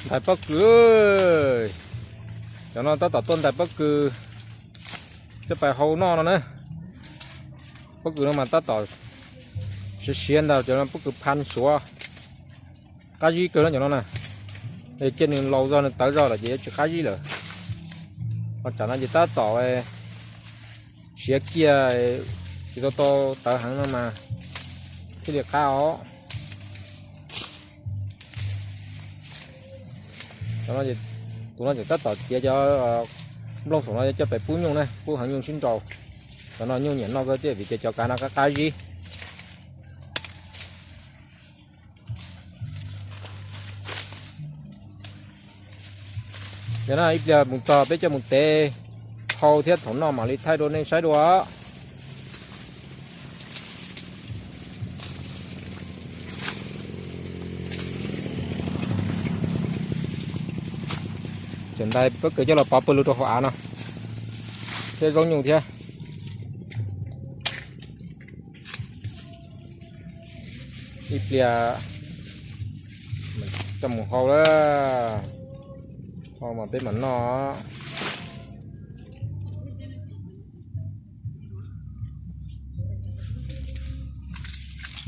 Ntais pob kws, cov no tab tom tuaj ntais pob kws coj pais hau noj no na. Pob kws no mas tab tom siav siav ntag, cov no pob kws phan suav, qab zib kawg no cov no na. Ces nws laus zog nws tawv zog lawm ces yuav tsis qab zib lawm. Ho tsam no ces tab tom siav kiag, tsis tau tau tawv heev no mas thiaj li qab os. Tus no tseem tab tom tiav cov nplooj saum no coj pem pub nyuj na, pub heev nyuj sib nraus. Cov no nyuj nyiam noj kawg thiab vim tias cov kav no qab qab zib. Yog no ib pliag mus txog peb coj mus tev hau thiab thaum noj mam li thaij dua nej saib dua. Tseem ntais pob kws coj los pov pawg lug rau hauv av no thiab zaub nyuj thiab. Ib pliag coj mus hau lawm, hau mas peb mam noj.